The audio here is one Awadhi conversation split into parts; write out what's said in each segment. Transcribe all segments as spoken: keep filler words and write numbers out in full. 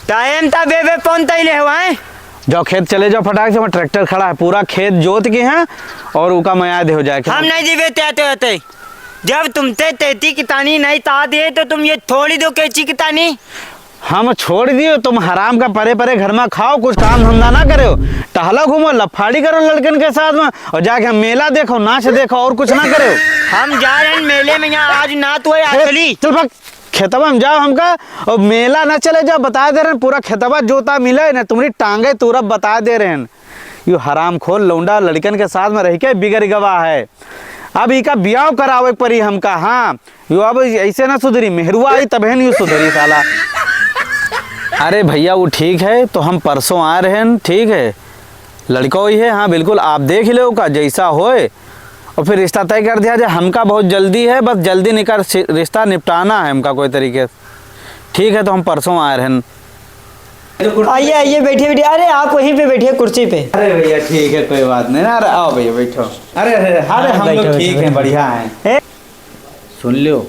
टाइम ता बेबे पौन तैले हो, हैं? जाओ खेत चले जाओ फटाक से, वहाँ ट्रैक्टर खड़ा है, पूरा खेत जोत के हैं और उका मया दे हो जाए। हम नहीं जीवे ते आते होते। जब तुमते तेती कितानी नहीं ता दे तो तुम ये थोड़ी दो कैची कितानी। हम छोड़ दियो, तुम हराम का परे परे घर में खाओ, कुछ काम धंधा ना करो, टहलो घूमो, लफाड़ी करो लड़कन के साथ में, और जाके हम मेला देखो, नाच देखो, और कुछ ना करो। हम जा रहे हैं मेले में, यहाँ आज ना तो है ए, असली। चल भाग, खेतवा में जाओ हमका, और मेला ना चले जाओ, बता दे रहे हैं, पूरा खेतवा जोता मिले ना, तुम्हारी टांगे तूरब बता दे रहे हैं। यू हरामखोर लौंडा लड़कन के साथ में रह के बिगड़ गवा है। अब इका बियाह करावे के पड़ी हमका। हाँ, यो अब ऐसे ना सुधरी, मेहरुआ आई तबे न यू सुधरी साला। अरे भैया, वो ठीक है, तो हम परसों आ रहे हैं, ठीक है, लड़का वही है, हाँ बिल्कुल, आप देख लो का जैसा होए, और फिर रिश्ता तय कर दिया जाए। हमका बहुत जल्दी है, बस जल्दी निकाल, रिश्ता निपटाना है हमका कोई तरीके से। ठीक है, तो हम परसों आ रहे हैं। आइए, आइए, बैठिए, बैठिए। अरे, आप वहीं पे बैठिए, कुर्सी पे। अरे भैया, ठीक है, कोई बात नहीं ना। अरे, आओ भैया, बैठो। अरे, अरे, अरे, हाँ, हम लोग बैठो, ठीक बैठो, हैं, बैठो। बढ़िया हैं। ए? सुन लो,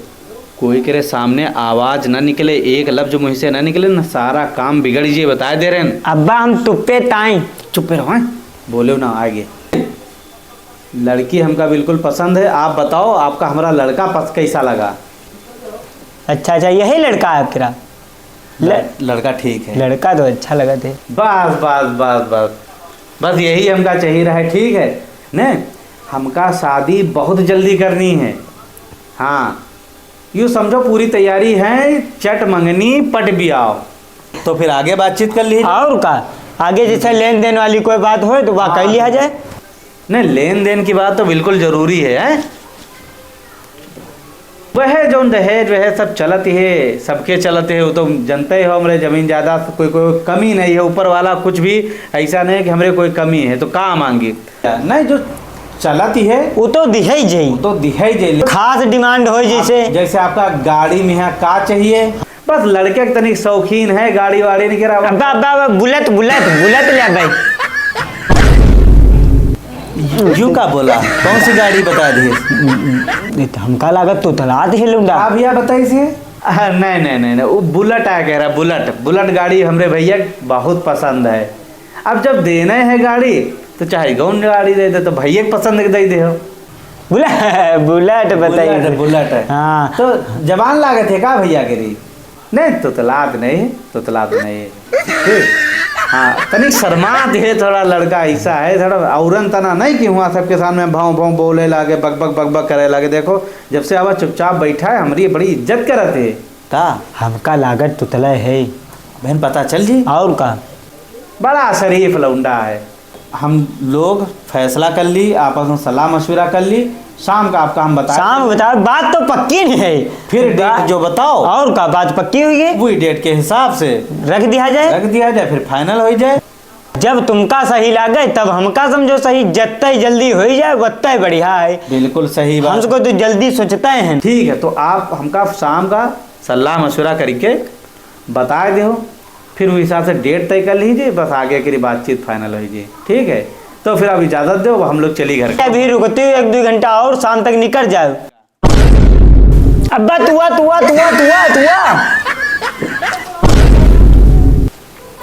कोई के रे सामने आवाज ना निकले, एक लफ्ज मुँह से ना निकले ना, सारा काम बिगड़ जे, बताए दे रहे हैं। अब्बा, हम तुप्पे ताई। चुप्पे रहो, हैं? बोलो ना आगे। लड़की हमका बिल्कुल पसंद है। आप बताओ, आपका हमरा लड़का पस-, कैसा लगा? अच्छा, अच्छा, यही लड़का है आपके रा-, ल-, ल-, लड़का ठीक है। लड़का तो अच्छा लगा थे। बस, बस, बस, बस, बस यही हमका चाहिए रहा है, ठीक है ने? हमका शादी बहुत जल्दी करनी है। हाँ, यूँ समझो पूरी तैयारी है, चट मंगनी पट बियाह। तो फिर आगे बातचीत कर ली। और का, आगे जैसे लेन देन वाली कोई बात होए तो वह कर लिया जाए। नहीं, लेन देन की बात तो बिल्कुल जरूरी है, हैं? वह जौन दहेज वह सब चलत ही है, सबके चलत है, वो तो जनते हो, हमरे जमीन जायदाद से कोई, कोई कमी नहीं है, ऊपर वाला कुछ भी ऐसा नहीं है कि हमरे कोई कमी है, तो का मांगी? नहीं, जो चलत ही है, वो तो दिहे ही जाई। वो तो दिहे ही जाई। खास demand होई आप, जैसे जैसे आपका गाड़ी में यहाँ का चाहिए, बस लड़के के तनिक शौकीन है गाड़ी वाड़ी नहीं करा। अब्बा, अब्बा, अब्बा, बुलेट, बुलेट, बुलेट ले भाई। यू का बोला? कौन सी गाड़ी बता दी? ये तो हमका लागत तुतलात है लौंडा। हाँ भैया, बताइए। हाँ, नहीं, नहीं, नहीं, नहीं, वो बुलेट आ कह रहा, बुलेट, बुलेट गाड़ी हमरे भैया के बहुत पसंद है। अब जब देने है गाड़ी, तो चाहे कौन गाड़ी दे दे, तो भैया के पसंद के दे दे हो। बुले-, बुलेट बताइए। बुलेट, बुलेट है। हाँ। तो जबान लागत है का भैया के री? नहीं, तुतलात नहीं, तुतलात नहीं। ठीक? हाँ, तनिक शर्मात है थोड़ा लड़का, ऐसा है थोड़ा औरन तना नहीं कि हुआ सबके सामने भाव भाव बोले लागे, बक बक बक बक करे लागे। देखो, जब से आवा चुपचाप बैठा है, हमरी बड़ी इज्जत करत है। का? हमका लागत तुतला है। बहन, पता चल जी। और का? बड़ा शरीफ लौंडा है। हम लोग फैसला कर ली, आपस में सलाह मशविरा कर ली, शाम का आपका हम बताए। शाम बताओ, बात तो पक्की नहीं है। फिर डेट बा-, जो बताओ। और का, बात पक्की हुई है? वही डेट के हिसाब से रख दिया जाए। रख दिया जाए, फिर final हो जाए। जब तुमका सही लागे, तब हमका समझो सही, जत्ते जल्दी हो जाए, वत्ते बढ़िया है। बिल्कुल सही बात। हम सबको तो जल्दी सोचते हैं। ठीक है, तो आप हमका शाम का सलाह मशविरा करके बताए दे हो, फिर वो हिसाब से डेट तय कर लीजिए, बस आगे की बातचीत final हो जाए, ठीक है? तो फिर अब इजाजत दो, हम लोग चली घर। अभी रुकते हुए एक दो घंटा और शाम तक निकल जाओ। अब्बा तुआ, तुआ, तुआ, तुआ, तुआ।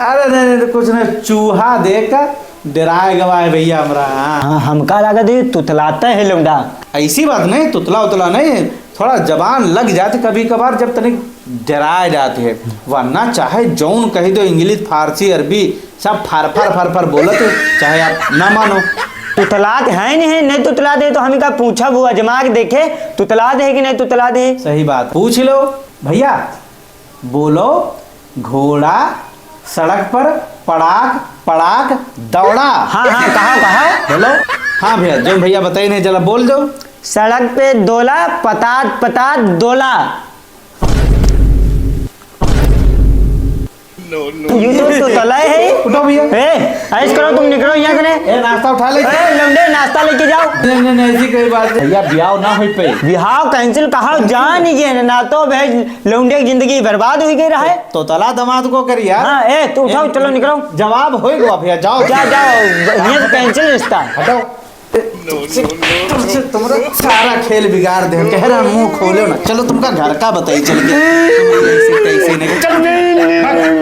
अरे नहीं, नहीं, कुछ नहीं, चूहा देख कर डराए गवा है भैया हमरा। हाँ। हाँ, हमका लागत है तुतलाते हैं लौंडा। ऐसी बात नहीं, तुतला उतला नहीं, थोड़ा जबान लग जात कभी कभार जब तनिक डराए जात है, वरना चाहे जौन कही दो, इंग्लिश, फारसी, अरबी, सब फर फर फर फर बोलत है, चाहे आप ना मानो। तुतलात है नहीं है, नहीं तुतलात है तो हम इका पूछब, वो आजमा के देखे, तुतलात है कि नहीं तुतलात है। सही बात, पूछ लो भैया। बोलो, घोड़ा सड़क पर पड़ाक पड़ाक दौड़ा। हाँ, हाँ, कहो, कहो। बोलो। हाँ भैया, जो भैया बताई नहीं, चला बोल दो। सड़क पे दोला, पतात पतात दोला। ये तो, तो तला है। उठो भैया। ए, ऐस करो, तुम निकलो यहाँ से ने। ए, नाश्ता उठा ले। ए, लौंडे, नाश्ता लेके जाओ। नहीं, नहीं, नहीं, ऐसी कोई बात नहीं। भैया, ब्याह ना हो पे। ब्याह cancel कहा, जान ही गए ना, तो भाई लौंडे की जिंदगी बर्बाद हुई गई रहा है। तो तला दमाद को करिया। हाँ, ए, तू उठाओ, ए, चलो निकलो। जवाब होई गवा भैया, जाओ। जा, जाओ, ये तो cancel रिश्ता। हटो। तुमसे, तुमसे, तुम्हारा सारा खेल बिगाड़ दे। कह रहा मुंह खोलो ना। चलो तुमका घर का बताई चल के। तुम ऐसे कैसे नहीं। चलो।